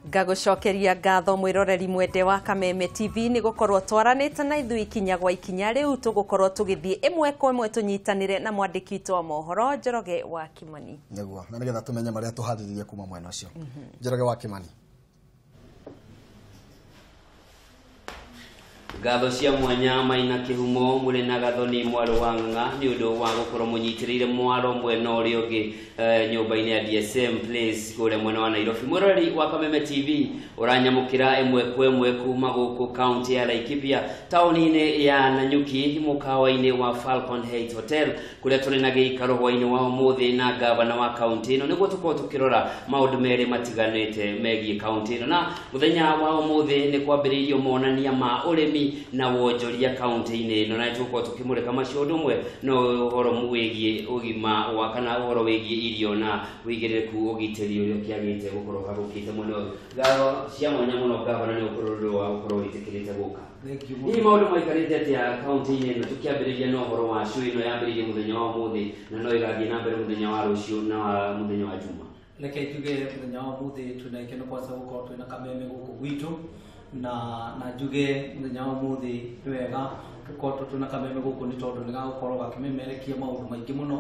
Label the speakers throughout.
Speaker 1: Ngagũcokeria ngatho mwĩroreri mwende wa Kameme TV nĩ gũkorwo twaranĩte na ithuĩ ikinya gwa ikinya. Rĩu tũgũkorwo tũgĩthiĩ ĩmwe kwa ĩmwe tũnyitanĩre na mwandĩki witũ wa mohoro Njoroge wa Kimani.
Speaker 2: Nĩguo, na nĩgetha tũmenye marĩa tũharĩrĩrie kuma mwena ũcio. Njoroge wa Kimani.
Speaker 3: Ngatho cia mwanya Maina Kĩhumo mũrĩ na Gathoni Mwaro wa Ng'ang'a nĩ ũndũ wa gũkorwo mũnyitĩrĩire mwaro mwena ũrĩa ũngĩ nyũmba-inĩ ya DSM Place kũrĩa mwena wa Nairobi. Mwĩroreri wa Kameme TV ũranyamũkĩra ĩmwe kwa ĩmwe kuma gũkũ kaunti ya Laikipia taũni-inĩ ya Nanyuki mũkawa-inĩ wa Falcon Heights Hotel kũrĩa tũrĩ na gĩikaro hwaĩ-inĩ wa ũmũthĩ na gavana wa kaunti ĩno nĩguo tũkorwo tũkĩrora maũndũ merĩ matiganĩte megiĩ kaunti ĩno. Na mũthenya wa ũmũthĩ nĩ kwambĩrĩirio monania ma ũrĩmi na wonjoria kaunti-inĩ ĩno, na tũgũkorwo tũkĩmũrĩka macio ũndũ ũmwe no ũhoro wĩgiĩ ũgima wa kana ũhoro wĩgiĩ irio na wĩigĩrĩrĩku ũgitĩri ũrĩa ũkĩagĩte gũkorwo hagũkĩte mũno. Ngatho cia mwanya mũno gavana nĩ ũkorwo ũndũ wa gũkorwo wĩtĩkĩrĩte gũka. Hihi maũndũ maikarĩte atĩa kaunti-inĩ ĩno tũkĩambĩrĩria na ũhoro wa show ĩno yambĩrĩirie mũthenya wa ũmũthĩ na no ĩgathiĩ na mbere mũthenya wa rũciũ na wa mũthenya wa Juma?
Speaker 4: Reke njuge mũthenya wa ũmũthĩ twĩna gĩkeno kwanza gũkorwo twĩna Kameme gũkũ gwitũ, na njuge mũthenya wa ũmũthĩ nĩ wega tũkorwo twĩna Kameme gũkũ nĩ tondũ nĩ gagũkorwo gakĩmemerekia maũndũ maingĩ mũno,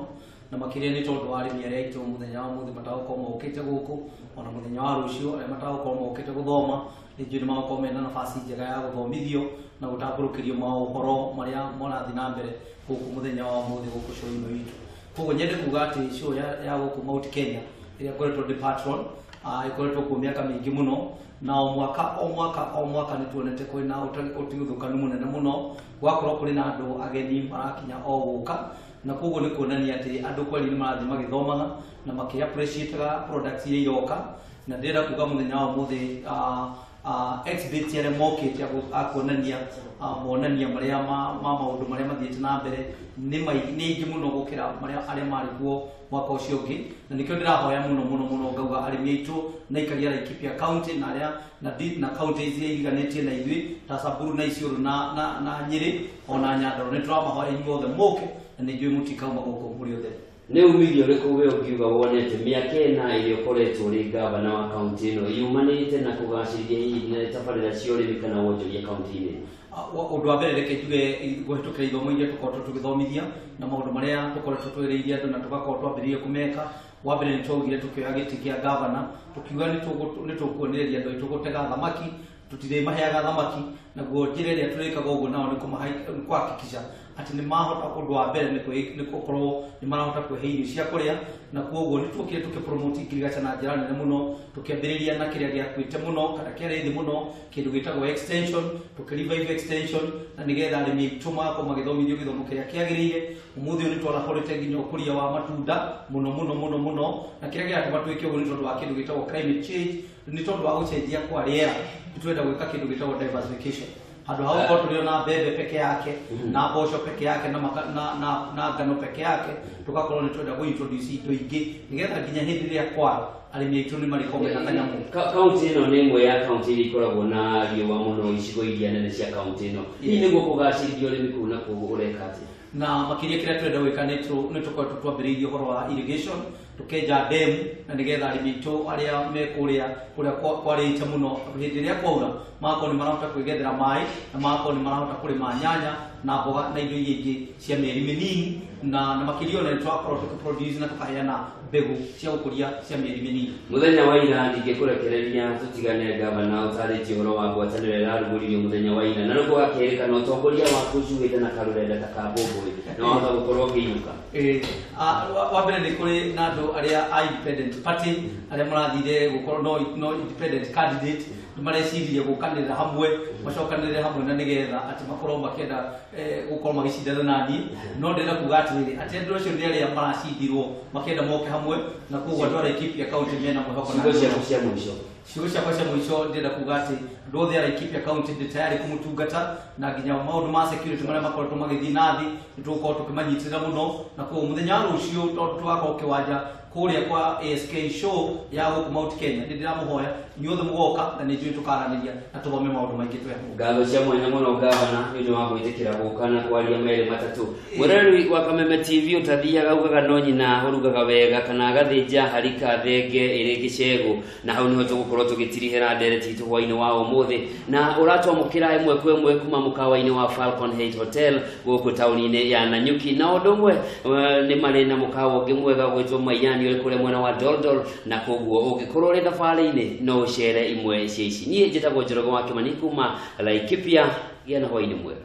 Speaker 4: na makĩria nĩ tondũ wa arĩmi arĩa aitũ mũthenya wa ũmũthĩ matagũkorwo mokĩte gũkũ, ona mũthenya wa rũciũ arĩa matagũkorwo mokĩte gũthoma nĩ njũĩ nĩ magũkorwo mena nafasi njega ya gũthomithio na gũtambũrũkĩrio maũhoro marĩa marathiĩ na mbere gũkũ mũthenya wa ũmũthĩ gũkũ show ĩno itũ. Koguo nyende kuga atĩ show ya gũkũ Mount Kenya ĩrĩa ngoretwo ndĩ patron ĩkoretwo kuo mĩaka mĩingĩ mũno, na o mwaka o mwaka o mwaka nĩ tuonete kwĩna ũtigithũkanu mũnene mũno, gwakorwo kũrĩ na andũ ageni marakinya o gũka, na koguo nĩ kuonania atĩ andũ kweli nĩ marathiĩ magĩthomaga na makĩ appreciate-aga products iria iroka. Na ndĩrenda kuga mũthenya wa ũmũthĩ exhibit arĩa mokĩte a kuonania monania marĩa ma maũndũ marĩa mathiĩte na mbere nĩ aingĩ mũno gũkĩra marĩa arĩa marĩ kuo mwaka ũcio ũngĩ, na nĩkĩo ndĩrahoya mũno mũno mũno ngauga arĩmi aitũ na aikari a Laikipia County na arĩa na county iria iriganĩtie na ithuĩ ta Samburu na Isiolo na Nyĩrĩ ona Nyandarua, nĩ tũramahoya inyuothe mũke na nĩ njũĩ mũtikauma gũkũ mũrĩ othe.
Speaker 3: Nĩ umithio ũrĩkũ we ũngiuga wonete mĩaka ĩna ĩrĩa ũkoretwo ũrĩ gavana wa kaunti ĩno yumanĩte na kũgacĩrithia hihi na tabarĩra cia ũrĩmi kana wonjoria kaunti-inĩ?
Speaker 4: Ũndũ wa mbere reke njuge kũhĩtũkĩra ithomo iria tũkoretwo tũgĩthomithia na maũndũ marĩa tũkoretwo twĩrĩire andũ na tũgakorwo twambĩrĩirie kũmeka. Wa mbere nĩ twaugire tũkĩoya gĩtĩ kĩa gavana tũkiuga nĩ tũkuonereria andũ aitũ gũtega thamaki, tũtirĩmaheaga thamaki, naguo njĩra ĩrĩa tũrĩkaga ũguo nao nĩ kũhakikisha atĩ nĩ mahota ũndũ wa mbere nĩ gũkorwo nĩ marahota kwĩhe irio cia kũrĩa, na koguo nĩ tuokire tũkĩpromote ngirigaca na njĩra nene mũno, tũkĩambĩrĩria na kĩrĩa gĩakuĩte mũno kana kĩarĩ thĩ mũno kĩndũ gĩtagwo extension, tũkĩrevive extension na nĩgetha arĩmi aitũ magakorwo magĩthomithio gĩthomo kĩrĩa kĩagĩrĩire. Ũmũthĩ ũyũ nĩ twarahũrĩte nginya ũkũria wa matunda mũno mũno mũno mũno, na kĩrĩa kĩratũma twĩke ũguo nĩ tondũ wa kĩndũ gĩtagwo climate change, nĩ tondũ wa gũcenjia kwa rĩera nĩ tũrenda gwĩka kĩndũ gĩtagwo diversification. Handũ ha gũkorwo tũrĩ na mbembe peke yake na mboco peke yake na ngano peke yake, tũgakorwo nĩ twenda kũ-introduce indo ingĩ nĩgetha nginya hĩndĩ ĩrĩa kwara arĩmi aitũ nĩ marĩkorwo mena kanyamũ.
Speaker 3: Kaunti ĩno nĩ ĩmwe ya kaunti iria ikoragwo na riũa mũno icigo iria nene cia kaunti ĩno, hihi nĩguo kũgacĩrithia ũrĩmi kũu nakuo ũreka atĩa?
Speaker 4: Na makĩria kĩrĩa tũrenda gwĩka nĩ tũkoretwo twambĩrĩirie ũhoro wa irrigation, tũkenja demu na nĩgetha arĩmi aitũ arĩa me kũrĩa kwarĩte mũno hĩndĩ ĩrĩa kwaura magakorwo nĩ marahota kwĩgethera maĩ na magakorwo nĩ marahota kũrĩma nyanya na mboga na indo iria ingĩ cia mĩeri mĩnini, na makĩria ona nĩ tũrakorwo tũkĩproduce na tũkaheana mbegũ cia gũkũria cia mĩeri mĩnini.
Speaker 3: Mũthenya wa ira ndingĩkũrekereria tũtigane gavana ũtarĩtie ũhoro wa ngwatanĩro ĩrarugũririo mũthenya wa ira, na nĩguo gakĩrĩkana ũtongoria waku ũcuhĩte na karũrenda ta ka mbũmbũĩ na wahota gũkorwo ũkĩinũka.
Speaker 4: Wa mbere nĩ kũrĩ na andũ arĩa a independent party arĩa marathire gũkorwo no independent candidate nĩ mareciririe gũkanĩrĩra hamwe macokanĩrĩre hamwe na nĩgetha atĩ makorwo makĩenda gũkorwo magĩcindana na niĩ, no ndĩrenda kuga atĩrĩrĩ atĩ andũ acio nĩ arĩa maracindirwo makĩenda moke hamwe, na koguo andũ a Laikipia County mena mwĩhoko.
Speaker 3: Ciugo ciaku cia mũico.
Speaker 4: Ciugo ciakwa cia mũico ndĩrenda kuga atĩ Andũ othe a Laikipia County ndĩ tayari kũmũtungata, na nginya maũndũ ma security marĩa makoretwo magĩthiĩ na thĩ nĩ tũgũkorwo tũkĩmanyitĩrĩra mũno. Na koguo mũthenya wa rũciũ, tondũ tũgakorwo kĩwanja kũrĩa kwa ASK show ya gũkũ Mount Kenya, nĩ ndĩramũhoya inyuothe mũgoka, na nĩ njũĩ tũkaranĩria na tũthome maũndũ maingĩ twĩ hamwe.
Speaker 3: Ngatho cia mwanya mũno, gavana, nĩ ũndũ wa gwĩtĩkĩra gũka na kwaria merĩ matatũ. Mwĩroreri wa Kameme TV, ũtathiaga ugaga no nyina ũrugaga wega kana agathĩnja harika thenge ĩrĩ gĩcegũ. Na hau nĩho tũgũkorwo tũgĩtirihĩra ndereti itũ hwainĩ wa ũmũthĩ, na ũratwamũkĩra ĩmwe kwa ĩmwe kuma mũkawa-inĩ wa Falcon 8 Hotel gũkũ taũni-inĩ ya Nanyuki. Na ũndũ ũmwe nĩ marĩ na mũkawa ũngĩ mwega gwĩtwo Maiyani ũrĩ kũrĩa mwena wa Doldol, na koguo ũngĩkorwo ũrĩ thabarĩ-inĩ no ũcere imwe cia ici. Niĩ njĩtagwo Njoroge wa Kĩmani kuma Laikipia. Gĩa na hwainĩ mwega.